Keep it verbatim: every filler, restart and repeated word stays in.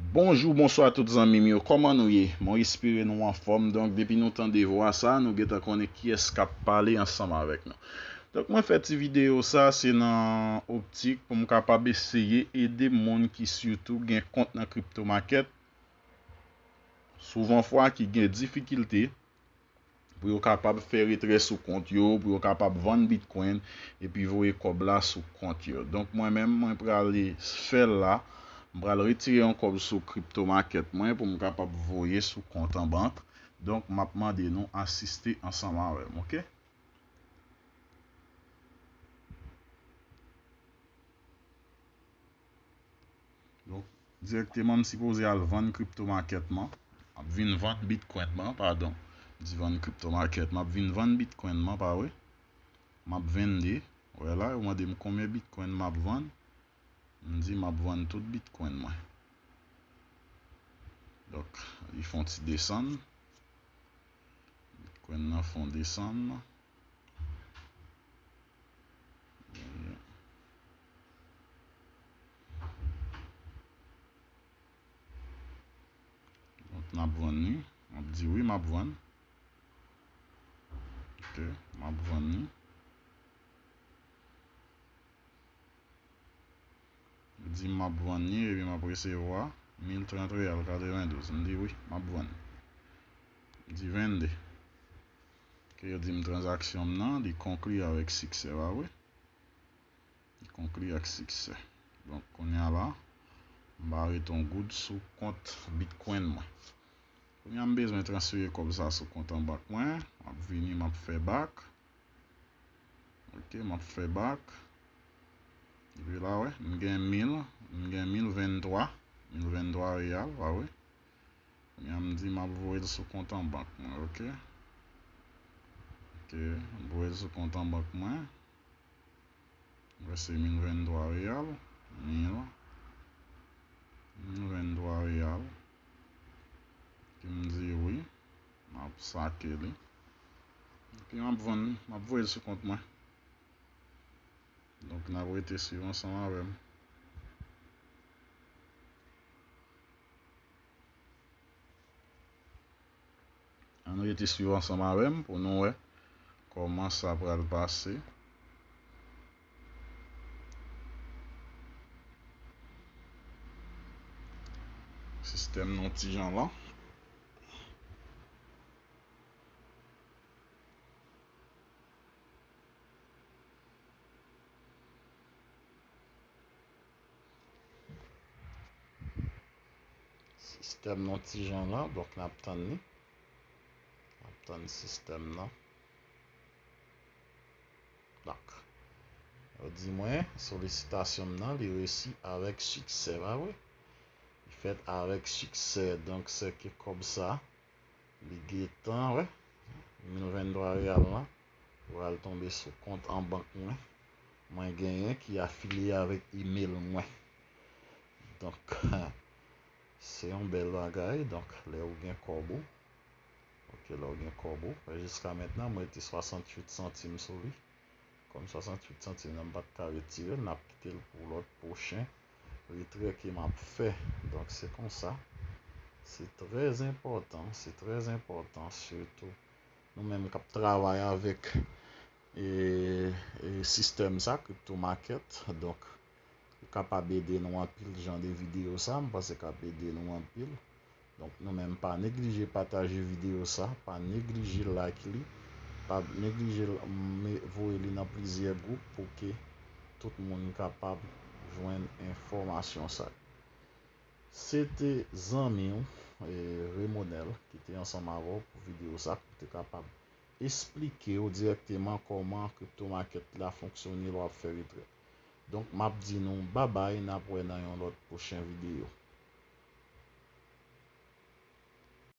Bonjou, bonswa tout zanmi m yo, kòman nou ye? Mwen espere nou anfòm. Donk, depi nou tande vwa sa, nou gentan konnen kiyès k ap pale ansanm avèk nou. Donk, mwen fè ti videyo sa, se nan optik pou m kapab eseye ede moun ki sitou gen kont nan crypto market, souvan fwa ki gen difikilte pou yo kapab fè retrè sou kont yo, pou yo kapab vann Bitcoin, epi voye kòb la sou kont yo. Donk, mwen menm, mwen prale fè l la, m pral retire yon kòb sou crypto market mwen pou m kapab voye sou kont an bank. Donk, m ap mande nou asiste ansanm avè m, oke? Donk, dirèkteman, m sipoze al vann crypto market mwen. M ap vin vann Bitcoin mwen, padon. M di vann crypto market, m ap vin vann Bitcoin mwen, pa vre? M ap vennde. Wè la, yo mande m konbyen Bitcoin m ap vann. M di m ap vann tout Bitcoin mwen. Donk, li fè yon ti desann. Bitcoin nan fè yon desann. Donk, n ap vann li. M ap di wi, m ap vann. Ok, m ap vann li. Li di m ap vann li epi m ap resevwa mil trant reyal katrevendouz. M di wi, m ap vann. M di vennde. Ke yo di m tranzaksyon m nan, li konkli avèk siksè, pa vre? Li konkli ak siksè. Donk, kounye a la, m pa ret yon goud sou kont Bitcoin mwen. Kounye a, m bezwen transfere kòb sa sou kont an bank mwen. M ap vini, m ap fè back. Ok, m ap fè back. Epi la, wè, m gen mil, m gen mil venntwa, mil venntwa reyal, pa vre? Kounye a, m di m ap voye l sou kont an bank mwen, ok? Ok, m voye l sou kont an bank mwen. Mwen se mil venntwa reyal, mil, mil venntwa reyal. Ki m di wi, m ap sake li. Epi m ap vann, m ap voye l sou kont mwen. Donk, n ap rete swiv ansanm avè m. Ann rete swiv ansanm avè m pou nou wè kòman sa pral pase. Sistèm nan ti jan lan. Sistèm nan ti jan lan, donk n ap tann li. N ap tann sistèm nan. Donk, yo di mwen, solisitasyon m nan, li resi avèk siksè, pa vre? Li fèt avèk siksè, donk se ke kòb sa, li gentan, wè, mil venntwa reyal lan, pral tonbe sou kont an bank mwen. Mwen genyen ki afilye avèk email mwen. Donk, se yon bèl bagay. Donk, lè ou gen kòb ou, ok, lè ou gen kòb ou, jiska mentnan, mwen rete swasanntuit santim sou li. Kòm swasanntuit santim nan, m pa t ka retire l, n ap kite l pou lòt pwochen retrè ke m ap fè. Donk, se konsa. Se trè enpòtan, se trè enpòtan, sitou nou menm k ap travay avèk, e, e, sistèm sa, crypto market. Donk, li kapab ede nou anpil, jan de videyo sa, m panse k ap ede nou anpil. Donk, nou menm, pa neglije pataje videyo sa, pa neglije like li, pa neglije l, me-, voye li nan plizyè gwoup pou ke tout moun kapab jwenn enfòmasyon sa. Se te zanmi w, e, Remonel ki te ansanm avè w pou videyo sa, pou te kapab esplike w dirèkteman kòman crypto market la fonksyone lè w ap fè retrè. Donk, m ap di nou babay, n ap wè nan yon lòt pwochen videyo.